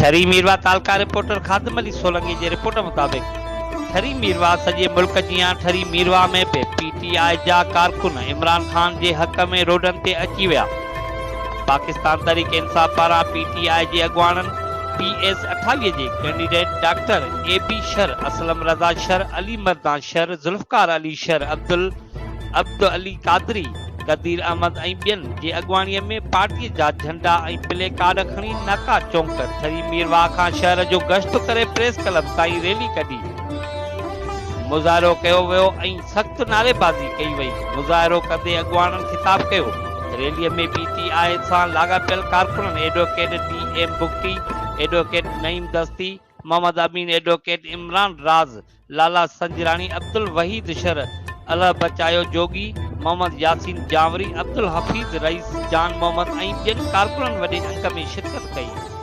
ٺري ميرواھ تعلقه reporter خادم علي سولنگي جي report مطابق ٺري ميرواھ سڄي ملڪ جيان ٺري ميرواھ ۾ به پي ٽي آء جا ڪارڪن عمران خان جي حق ۾ روڊن تي اچي ويا پاڪستان تحريڪ انصاف پاران پي ٽي آء جي اڳواڻن پي ايس 28 جي candidate doctor A B Shar, Aslam Raza Shar, Ali Mardan Shar, Zulfiqar Ali Shar, Abdul Abd Ali Qadri, Qadeer Ahmed ۽ ٻين جي اڳواڻي ۾ پارٽي جا جهنڊا ۽ پلي ڪارڊ کڻي ناڪا چونڪ، ٺري ميرواهه کان شهر جو گشت ڪري پريس ڪلب تائين ريلي ڪڍي مظاهرو ڪيو ويو ۽ سخت نعريبازي ڪئي وئي، مظاهرو ڪندي اڳواڻن خطاب ڪيو، ريلي ۾ پي ٽي آء سان لاڳاپيل ڪارڪنن advocate D M Bugti, advocate Naeem Dasti, Muhammad Amin advocate, Imran Raz, Lala Sanjrani, Abdul Waheed Shar, Alha Bachayo Jogi, Muhammad Yasin Janwari, Abdul Hafeez, Rais Jan Muhammad ۽ ٻين ڪارڪنن وڏي انگ ۾ شرڪت ڪئي.